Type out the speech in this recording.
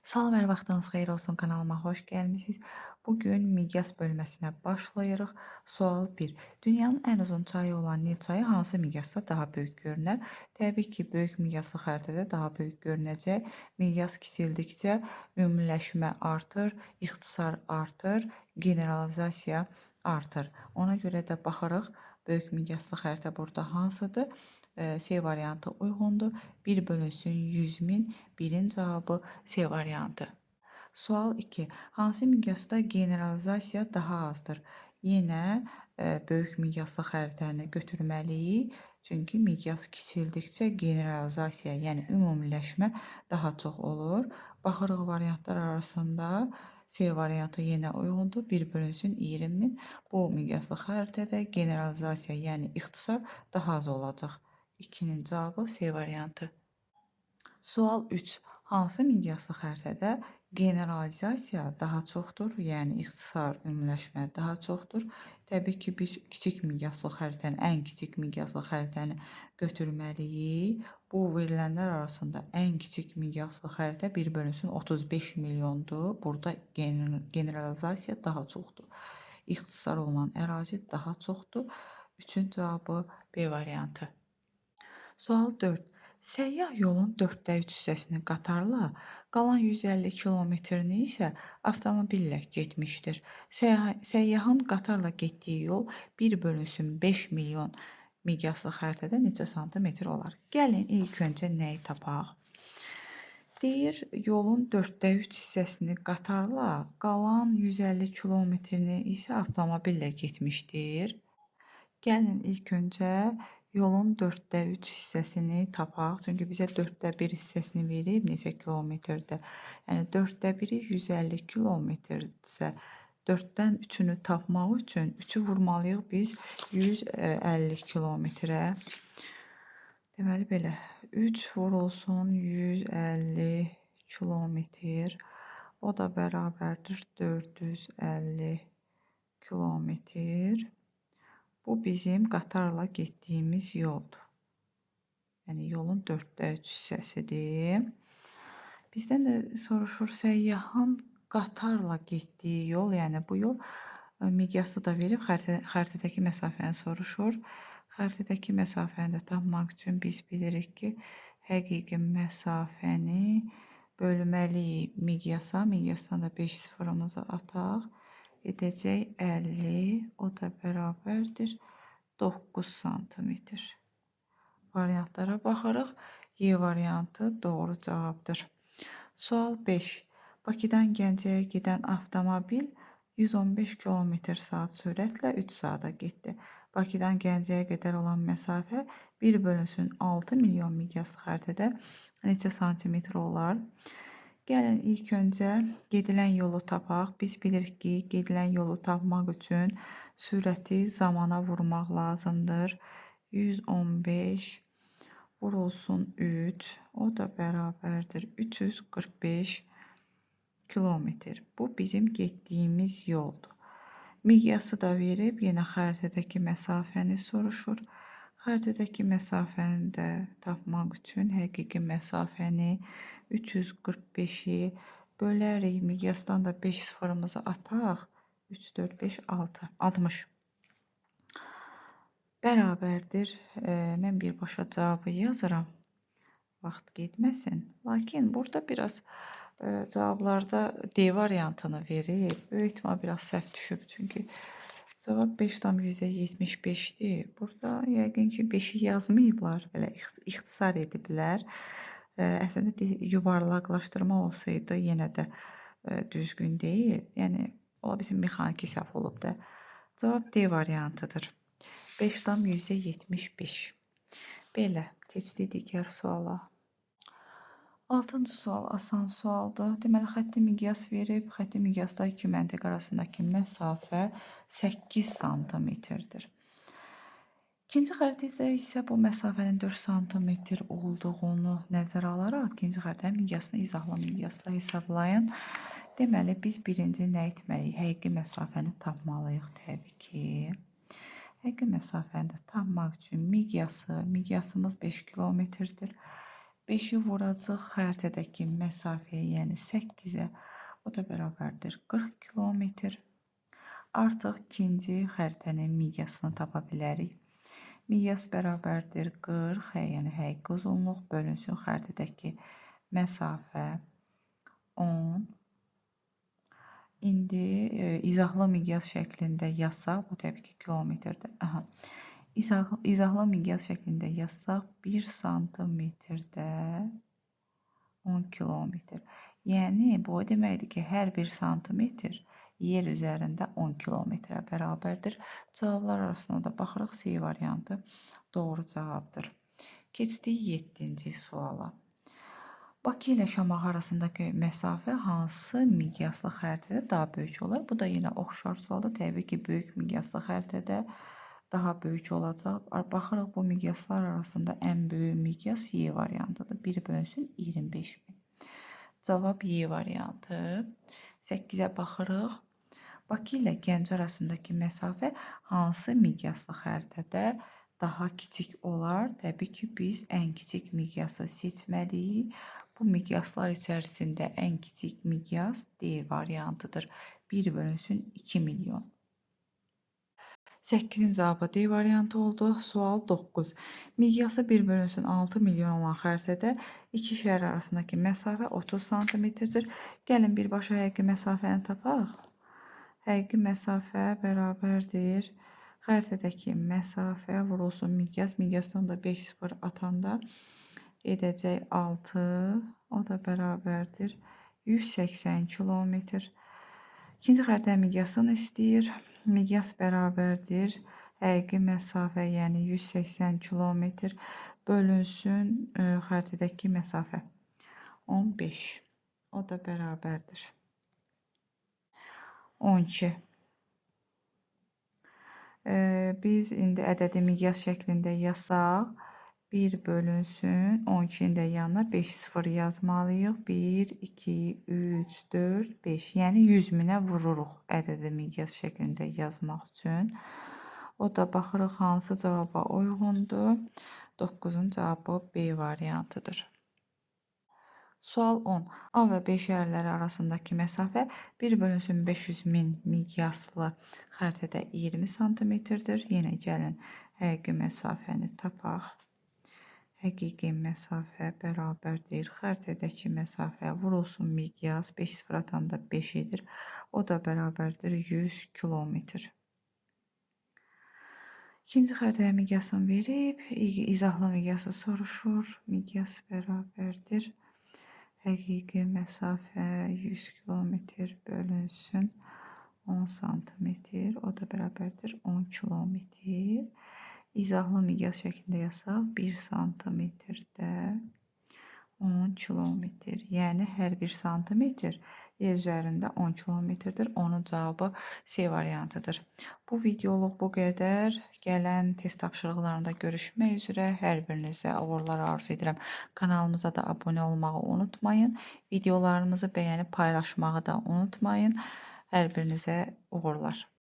Salam, hər vaxtınız xeyir olsun, kanalıma xoş gəlmisiniz. Bugün miqyas bölməsinə başlayırıq. Sual 1. Dünyanın ən uzun çayı olan Nil çayı hansı miqyasda daha böyük görünər? Təbii ki, böyük miqyaslı xəritədə daha böyük görünəcək. Miqyas kiçildikcə ümumiləşmə artır, ixtisar artır, generalizasiya artır. Ona görə də baxırıq, böyük miqyaslı xəritə burada hansıdır? C variantı uyğundur. 1 bölünsün 100 min. 1-in cavabı C variantı. Sual 2. Hansı miqyasda generalizasiya daha azdır? Yenə böyük miqyaslı xəritəni götürməliyik. Çünki miqyas kiçildikcə generalizasiya, yəni ümumiləşmə daha çox olur. Baxırıq variantlar arasında C variantı yenə uyğundur. 1 bölünsün 20 min. Bu miqyaslı xəritədə generalizasiya, yəni ixtisar daha az olacaq. 2-nin cavabı C variantı. Sual 3. Hansı miqyaslı xəritədə generalizasiya daha çoxdur, yəni ixtisar, ümumiləşmə daha çoxdur? Təbii ki, biz kiçik miqyaslı xəritəni, ən kiçik miqyaslı xəritəni götürməliyik. Bu verilənlər arasında ən kiçik miqyaslı xəritə 1 bölünsün 35 milyondur. Burada generalizasiya daha çoxdur. İxtisar olunan ərazi daha çoxdur. 3-ün cavabı B variantı. Sual 4. Səyyah yolun 4də 3 hissəsini qatarla, qalan 150 kilometrini isə avtomobillə getmişdir. Səyyahın qatarla getdiyi yol 1 bölünsün 5 milyon miqyaslı xəritədə neçə santimetr olar? Gəlin ilk öncə nəyi tapaq? Deyir, yolun 4də 3 hissəsini qatarla, qalan 150 kilometrini isə avtomobillə getmişdir. Gəlin ilk öncə yolun 4də 3 hissəsini tapaq. Çünki bizə 4də 1 hissəsini verib neçə kilometrdir. Yəni 4də 1-i 150 kilometrdirsə, 4-dən 3-ünü tapmaq üçün 3-ü vurmalıyıq biz 150 kilometrə. Deməli belə, 3 vurulsun 150 kilometr. O da bərabərdir 450 kilometr. Bu bizim qatarla getdiyimiz yoldur. Yəni yolun 4də 3 hissəsidir. Bizdən də soruşur səyyahın qatarla getdiyi yol, yəni bu yol miqyası da verib, xəritədəki məsafəni soruşur. Xəritədəki məsafəni də tapmaq üçün biz bilirik ki, həqiqi məsafəni bölməliyik miqyasa. Miqyasdan da 5 sıfırımızı ataq. Edəcək 50, o da bərabərdir 9 santimetr. Variantlara baxırıq. Y variantı doğru cavabdır. Sual 5. Bakıdan Gəncəyə gedən avtomobil 115 km saat sürətlə 3 saata getdi. Bakıdan Gəncəyə qədər olan məsafə 1 bölünsün 6 milyon miqyaslı xəritədə neçə santimetr olar? Gəlin ilk öncə gedilən yolu tapaq. Biz bilirik ki, gedilən yolu tapmaq üçün sürəti zamana vurmaq lazımdır. 115 vurulsun 3, o da bərabərdir 345 kilometr. Bu bizim getdiyimiz yoldur. Miqyası da verib, yenə xəritədəki məsafəni soruşur. Xəritədəki məsafəni də tapmaq üçün həqiqi məsafəni 345-i bölərik. Miqyasdan da 5 sıfırımızı ataq. 3, 4, 5, 6, 60. Bərabərdir. Mən birbaşa cavabı yazıram. Vaxt getməsin. Lakin burada biraz cavablarda D variantını verib. Böyük ehtimal biraz səhv düşüb. Çünki cavab 5,75-dir. Burada yəqin ki 5-i yazmayıblar. Belə ixtisar ediblər. Əslində yuvarlaqlaşdırma olsaydı yenə də düzgün deyil. Yəni ola bilsin mexaniki səhv olub da. Cavab D variantıdır. 5,75. Belə, keçdik digər suala. 6-cı sual asan sualdır. Deməli, xətti miqyas verib. Xətti miqyasda iki məntəqə arasındakı məsafə 8 santimetrdir. İkinci xəritədə isə bu məsafənin 4 santimetr olduğunu nəzərə alaraq ikinci xəritənin miqyasını izahlı miqyasla hesablayın. Deməli, biz birinci nə etməliyik? Həqiqi məsafəni tapmalıyıq təbii ki. Həqiqi məsafəni də tapmaq üçün miqyasımız 5 kilometrdir. 5-i vuracaq xəritədəki məsafəyə, yəni 8-ə. O da bərabərdir 40 kilometr. Artıq ikinci xəritənin miqyasını tapa bilərik. Miqyas bərabərdir 40, yəni həqiqi uzunluq bölünsün xəritədəki məsafə 10. İndi izahlı miqyas şəklində yazsaq, bu təbii ki kilometrdir. Aha. İzahlı miqyas şəklində yazsaq 1 santimetrdə 10 kilometr. Yəni bu o deməkdir ki, hər 1 santimetr yer üzərində 10 kilometrə bərabərdir. Cavablar arasında da baxırıq, C variantı doğru cavabdır. Keçdik 7-ci suala. Bakı ilə Şamaxı arasındakı məsafə hansı miqyaslı xəritədə daha böyük olar? Bu da yenə oxşar sualdır. Təbii ki, böyük miqyaslı xəritədə daha böyük olacaq. Baxırıq, bu miqyaslar arasında ən böyük miqyas Y variantıdır. 1 bölünsün 25 min. Cavab Y variantı. 8-ə baxırıq. Bakı ilə Gəncə arasındakı məsafə hansı miqyaslı xəritədə daha kiçik olar? Təbii ki, biz ən kiçik miqyası seçməliyik. Bu miqyaslar içərisində ən kiçik miqyas D variantıdır. 1 bölünsün 2 milyon. 8-in cavabı D variantı oldu. Sual 9. Miqyası 1 bölünsün 6 milyon olan xəritədə iki şəhər arasındakı məsafə 30 santimetrdir. Gəlin birbaşa həqiqi məsafəni tapaq. Həqiqi məsafə bərabərdir. Xəritədəki məsafə vurulsun miqyas. Miqyasdan da 5 0 atanda edəcək 6. O da bərabərdir 180 kilometr. İkinci xəritənin miqyasını istəyir. Miqyas bərabərdir həqiqi məsafə, yəni 180 kilometr bölünsün xəritədəki məsafə 15. O da bərabərdir 12. Biz indi ədədi miqyas şəklində yazsaq, 1 bölünsün 12-nin də yanına 5 0 yazmalıyıq. 1, 2, 3, 4, 5. Yəni 100 minə vururuq ədədi miqyas şəklində yazmaq üçün. O da baxırıq hansı cavaba uyğundur. 9-un cavabı B variantıdır. Sual 10. A və B şəhərləri arasındakı məsafə 1 bölünsün 500 min miqyaslı xəritədə 20 santimetrdir. Yenə gəlin həqiqi məsafəni tapaq. Həqiqi məsafə bərabərdir xəritədəki məsafə vurulsun miqyas 5 0 atanda 5 edir. O da bərabərdir 100 kilometr. İkinci xəritəyə miqyasını verib, izahlı miqyası soruşur. Miqyas bərabərdir həqiqi məsafə 100 kilometr bölünsün 10 santimetr. O da bərabərdir 10 kilometr. İzahlı miqyas şəklində yazsaq 1 santimetrdə 10 kilometr. Yəni hər 1 santimetr yer üzərində 10 kilometrdir. Onun cavabı C variantıdır. Bu videoluq bu qədər. Gələn test tapşırıqlarında görüşmək üzrə hər birinizə uğurlar arzu edirəm. Kanalımıza da abunə olmağı unutmayın. Videolarımızı bəyənib paylaşmağı da unutmayın. Hər birinizə uğurlar.